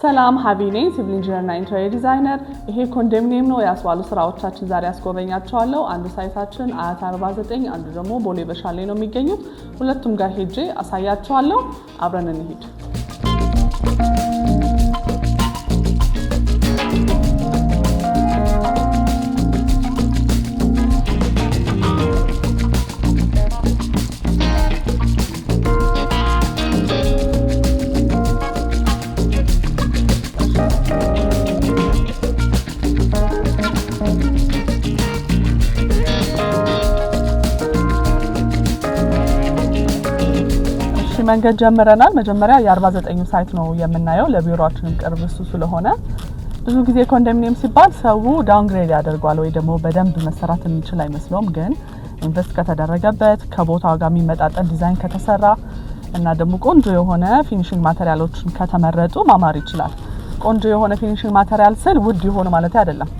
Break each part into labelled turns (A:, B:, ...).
A: ሰላም፣ ሀቢ ነኝ፣ civil engineer እና interior designer። ይሄ ኮንዶሚኒየም ነው። ያስዋሉ ስራዎቻችን ዛሬ ያስጎበኛቸዋለሁ። አንዱ site ኣችን አያት 49፣ አንዱ ደግሞ ቦሌ በሻሌ ነው የሚገኙት። ሁለቱም ጋር ሄጄ አሳያቸዋለሁ። አብረን እንሂድ። መንገድ ጀምረናል። መጀመሪያ የ49ኙ site ነው የምናየው፣ ለቢሮአችንም ቅርብ እሱ ስለሆነ። ብዙ ጊዜ ኮንዶሚኒየም ሲባል ሰው downgrade ያደርገዋል ወይ ደግሞ በደንብ መሰራት የሚችል አይመስለውም። ግን invest ከተደረገበት፣ ከቦታው ጋር የሚመጣጠን ዲዛይን ከተሰራ እና ደግሞ ቆንጆ የሆነ finishing material ኦችን ከተመረጡ ማማር ይችላል። ቆንጆ የሆነ finishing material ስል ውድ የሆነ ማለት አይደለም።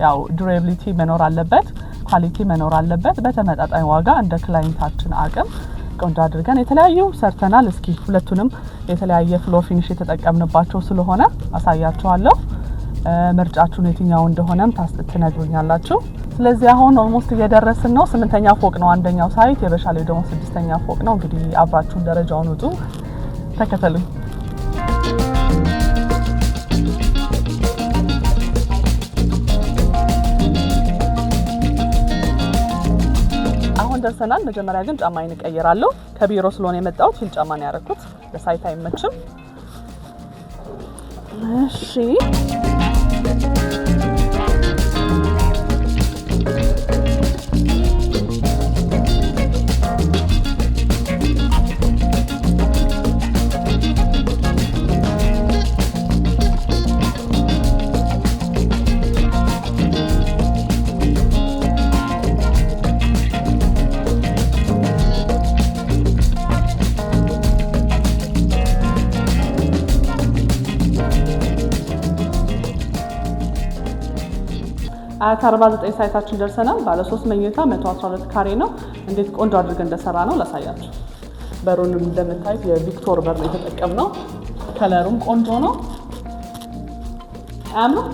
A: ያው durability መኖር አለበት፣ quality መኖር አለበት። በተመጣጣኝ ዋጋ እንደ client ኣችን አቅም ቆንጆ አድርገን የተለያዩ ሰርተናል። እስኪ ሁለቱንም የተለያየ floor finish የተጠቀምንባቸው ስለሆነ አሳያችኋለሁ። ምርጫችሁን የትኛው እንደሆነም ትነግሩኛላችሁ። ስለዚህ አሁን almost እየደረስን ነው። ስምንተኛ ፎቅ ነው አንደኛው site፣ የበሻሌው ደግሞ ስድስተኛ ፎቅ ነው። እንግዲህ አብራችሁን ደረጃውን ውጡ፣ ተከተሉኝ። አሁን ደርሰናል። መጀመሪያ ግን ጫማዬን እቀይራለሁ። ከቢሮ ስለሆነ የመጣሁት heel ጫማ ነው ያደረኩት፣ ለ site አይመችም። እሺ፣ አያት 49 site ኣችን ደርሰናል። ባለ 3 መኝታ 112 ካሬ ነው። እንዴት ቆንጆ አድርገን እንደሰራ ነው ላሳያችሁ። በሩን እንደምታዩት የቪክቶር በር ነው የተጠቀምነው። Color ኡም ቆንጆ ነው። አያምሩም?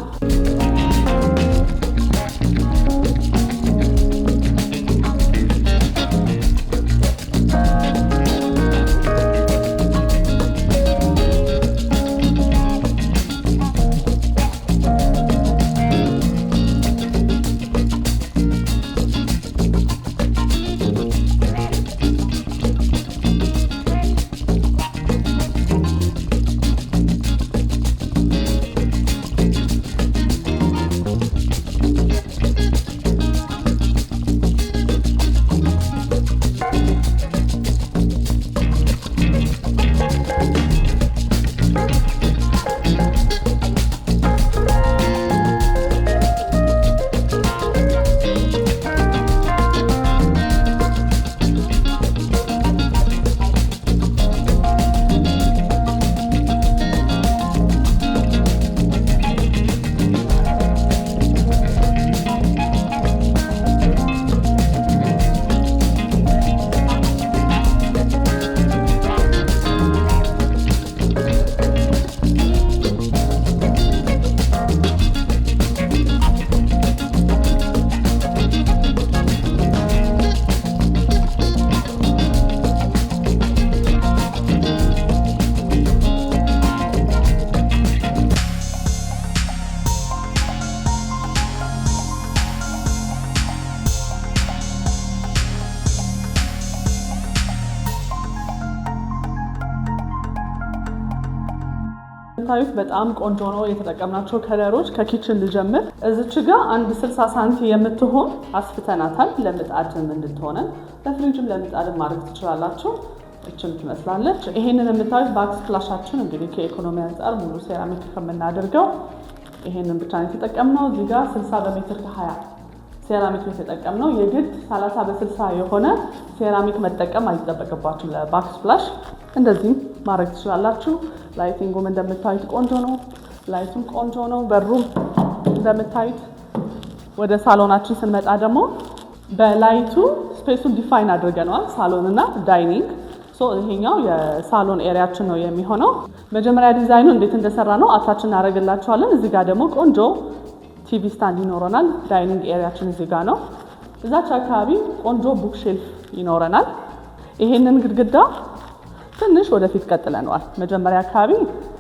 A: የምታዩት በጣም ቆንጆ ነው። የተጠቀምናቸው color ኦች ከ kitchen ልጀምር። እዚች ጋ አንድ 60 ሳንቲ የምትሆን አስፍተናታል። ለምጣድም እንድትሆነን ለፍሪጅም ለምጣድም ማድረግ ትችላላችሁ። እችም ትመስላለች። ይሄንን የምታዩት backsplash ኣችን እንግዲህ ከኢኮኖሚ አንጻር ሙሉ ሴራሚክ ከምናደርገው ይሄንን ብቻ ነው የተጠቀምነው። እዚህ ጋር 60 በሜትር ከ20 ሴራሚክ ነው የተጠቀምነው። የግድ 30 በ60 የሆነ ሴራሚክ መጠቀም አይጠበቅባችሁም። ለ backsplash እንደዚህም ማድረግ ትችላላችሁ። Lighting ኡም እንደምታዩት ቆንጆ ነው። Light ኡም ቆንጆ ነው። በሩም እንደምታዩት። ወደ ሳሎናችን ስንመጣ ደግሞ በ light ኡ space ኡን define አድርገነዋል። ሳሎን እና dining። So ይሄኛው የሳሎን area ኣችን ነው የሚሆነው። መጀመሪያ ዲዛይኑ እንዴት እንደሰራነው attach እናደርግላችኋለን። እዚህ ጋር ደግሞ ቆንጆ TV stand ይኖረናል። Dining area ኣችን እዚህ ጋር ነው። እዛች አካባቢ ቆንጆ book shelf ይኖረናል። ይሄንን ግድግዳ ትንሽ ወደፊት ቀጥለነዋል። መጀመሪያ አካባቢ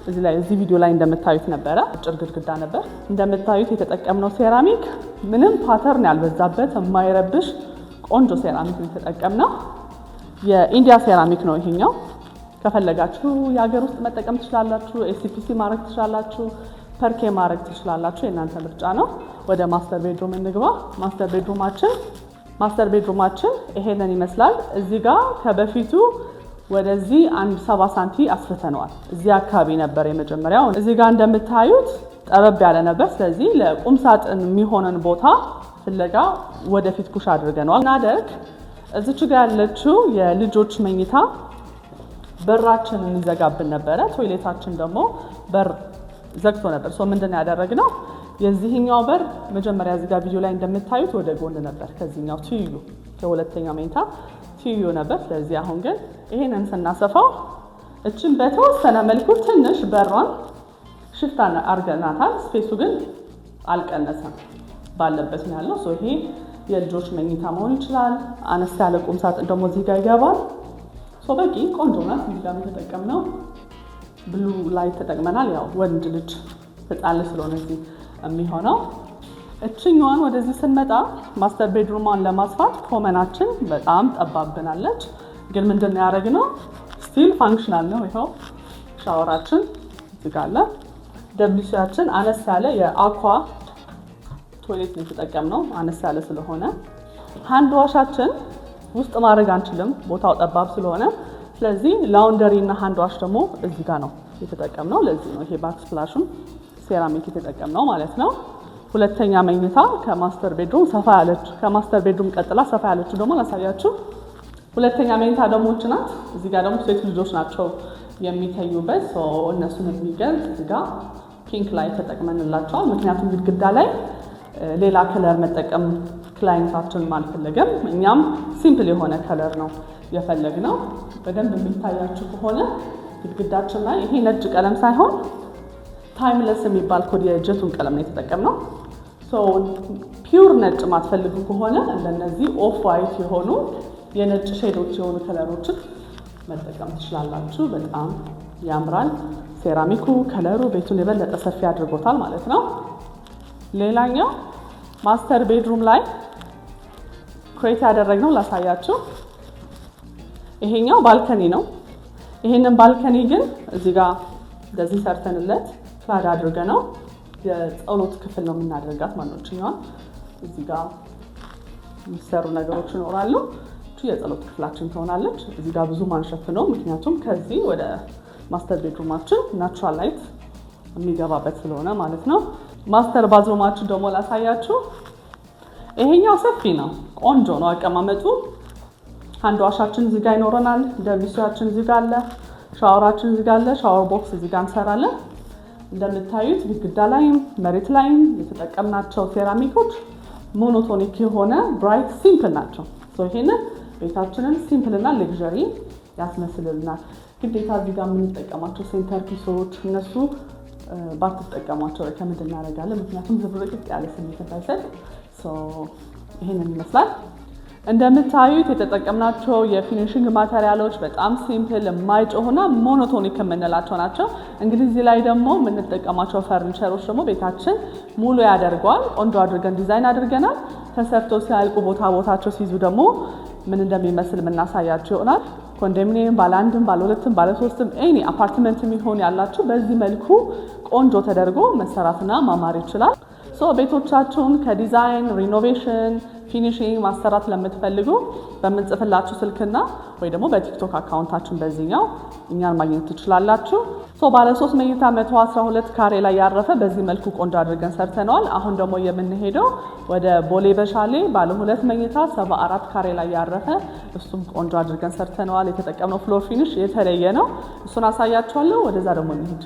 A: እዚህ ላይ እዚህ ቪዲዮ ላይ እንደምታዩት ነበረ፣ አጭር ግድግዳ ነበር። እንደምታዩት የተጠቀምነው ሴራሚክ ምንም pattern ያልበዛበት የማይረብሽ ቆንጆ ሴራሚክ ነው የተጠቀምነው። የ India ሴራሚክ ነው ይሄኛው። ከፈለጋችሁ የሀገር ውስጥ መጠቀም ትችላላችሁ። SPC ማድረግ ትችላላችሁ። ፐርኬ ማድረግ ትችላላችሁ። የእናንተ ምርጫ ነው። ወደ master bedroom እንግባ። Master bedroom ኣችን ይሄንን ይመስላል። እዚህ ጋር ከበፊቱ ወደዚህ አንድ 70 ሳንቲ አስፍተነዋል። እዚህ አካባቢ ነበር የመጀመሪያው። እዚህ ጋር እንደምታዩት ጠበብ ያለ ነበር። ስለዚህ ለቁም ሳጥን የሚሆነን ቦታ ፍለጋ ወደፊት push አድርገነዋል። እናደርግ እዚች ጋር ያለችው የልጆች መኝታ በራችንን ይዘጋብን ነበረ። Toilet ኣችን ደግሞ በር ዘግቶ ነበር። So ምንድን ነው ያደረግነው? የዚህኛው በር መጀመሪያ እዚህ ጋር ቪዲዮ ላይ እንደምታዩት ወደ ጎን ነበር፣ ከዚህኛው ትይዩ ከሁለተኛው መኝታ ትይዩ ነበር። ስለዚህ አሁን ግን ይሄንን ስናሰፋው እችን በተወሰነ መልኩ ትንሽ በሯን shift አድርገናታል። Space ኡ ግን አልቀነሰም፣ ባለበት ነው ያለው። So ይሄ የልጆች መኝታ መሆን ይችላል። አነስ ያለ ቁም ሳጥን ደግሞ እዚህ ጋር ይገባል። So በቂ ቆንጆ ናት። እዚህ ጋር የተጠቀምነው blue light ተጠቅመናል። ያው ወንድ ልጅ ህፃን ልጅ ስለሆነ እዚህ የሚሆነው። እችኛዋን ወደዚህ ስንመጣ master bedroom ሟን ለማስፋት common ኣችን በጣም ጠባብናለች። ግን ምንድን ነው ያደረግነው? Still functional ነው። ይኸው ሻወራችን እዚህ ጋር አለ። WC ያችን አነስ ያለ የ aqua toilet ነው የተጠቀምነው አነስ ያለ ስለሆነ። Hand wash ኣችን ውስጥ ማድረግ አንችልም፣ ቦታው ጠባብ ስለሆነ። ስለዚህ laundry እና hand wash ደግሞ እዚህ ጋር ነው የተጠቀምነው። ለዚህ ነው ይሄ backsplash ኡም ሴራሚክ የተጠቀምነው ማለት ነው። ሁለተኛ መኝታ ከ master bedroom ሰፋ ያለች፣ ከ master bedroom ቀጥላ ሰፋ ያለችው ደግሞ ላሳያችሁ። ሁለተኛ መኝታ ደግሞ እች ናት። እዚህ ጋር ደግሞ ሴት ልጆች ናቸው የሚተኙበት። እነሱን የሚገልጽ እዚህ ጋር pink light ተጠቅመንላቸዋል። ምክንያቱም ግድግዳ ላይ ሌላ color መጠቀም client ኣችን አልፈለገም። እኛም simple የሆነ color ነው የፈለግነው። በደንብ የሚታያችሁ ከሆነ ግድግዳችን ላይ ይሄ ነጭ ቀለም ሳይሆን Timeless የሚባል ኮድ የጀቱን ቀለም ነው የተጠቀምነው። Pure ነጭ ማትፈልጉ ከሆነ እንደነዚህ off white የሆኑ የነጭ shade ኦች የሆኑ color ኦችን መጠቀም ትችላላችሁ። በጣም ያምራል። ሴራሚኩ color ኡ ቤቱን የበለጠ ሰፊ አድርጎታል ማለት ነው። ሌላኛው master bedroom ላይ create ያደረግነው ላሳያችሁ። ይሄኛው balcony ነው። ይሄንን balcony ግን እዚህ ጋር እንደዚህ ሰርተንለት clad አድርገነው የጸሎት ክፍል ነው የምናደርጋት ማለት ነው። እችኛዋን እዚህ ጋር የሚሰሩ ነገሮች ይኖራሉ። እቺ የጸሎት ክፍላችን ትሆናለች። እዚህ ጋር ብዙ ማንሸፍነው፣ ምክንያቱም ከዚህ ወደ master bedroom ኣችን natural light የሚገባበት ስለሆነ ማለት ነው። Master bathroom ኣችን ደግሞ ላሳያችሁ። ይሄኛው ሰፊ ነው፣ ቆንጆ ነው አቀማመጡ። Hand wash ኣችን እዚህ ጋር ይኖረናል። WC ያችን እዚህ ጋር አለ። ሻወራችን እዚህ ጋር አለ። Shower box እዚህ ጋር እንሰራለን። እንደምታዩት ግድግዳ ላይም መሬት ላይም የተጠቀምናቸው ሴራሚኮች monotonic የሆነ bright simple ናቸው። ይሄንን ቤታችንን simple እና luxury ያስመስልልናል። ግዴታ እዚህ ጋር የምንጠቀማቸው center piece ኦች እነሱ ባትጠቀሟቸው recommend እናደርጋለን። ምክንያቱም ዝብርቅርቅ ያለ ስሜት እንዳይሰጥ። ይሄንን ይመስላል። እንደምታዩት የተጠቀምናቸው የ finishing material ኦች በጣም simple፣ የማይጮሁና monotonic የምንላቸው ናቸው። እንግዲህ እዚህ ላይ ደግሞ የምንጠቀማቸው ፈርኒቸሮች ደግሞ ቤታችን ሙሉ ያደርገዋል። ቆንጆ አድርገን ዲዛይን አድርገናል። ተሰርቶ ሲያልቁ ቦታ ቦታቸው ሲይዙ ደግሞ ምን እንደሚመስል የምናሳያችሁ ይሆናል። ኮንዶሚኒየም ባለ አንድም ባለ ሁለትም ባለ ሶስትም any apartment የሚሆን ያላችሁ በዚህ መልኩ ቆንጆ ተደርጎ መሰራትና ማማር ይችላል። So ቤቶቻችሁን ከ design፣ renovation፣ finishing ማሰራት ለምትፈልጉ በምንጽፍላችሁ ስልክና ወይ ደግሞ በ TikTok account ኣችን በዚህኛው እኛን ማግኘት ትችላላችሁ። So ባለ 3 መኝታ 112 ካሬ ላይ ያረፈ በዚህ መልኩ ቆንጆ አድርገን ሰርተነዋል። አሁን ደግሞ የምንሄደው ወደ ቦሌ በሻሌ ባለ 2 መኝታ 74 ካሬ ላይ ያረፈ፣ እሱም ቆንጆ አድርገን ሰርተነዋል። የተጠቀምነው floor finish የተለየ ነው። እሱን አሳያችኋለሁ። ወደዛ ደግሞ እንሂድ።